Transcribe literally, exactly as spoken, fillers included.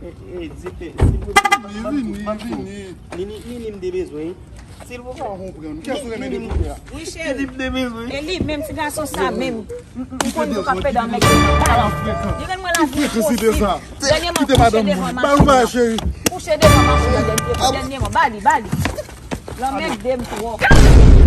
E, e, di pe, silvouplè. Li vini, li vini. Nini, Nini m te bezwen. Silvouplè. Ou pa konprann. Kiyès ou renmen depi yè? Wi, cheri. Nini m te bezwen. E li menm ti gason sa menm. M, m, m konn nou k ap pede anmède. Li rann mwen lavi imposib. Dènyèman, kouche devan machin nan. Kouche devan machin nan dènyèman. Ba li, ba li. L anmède m twòp.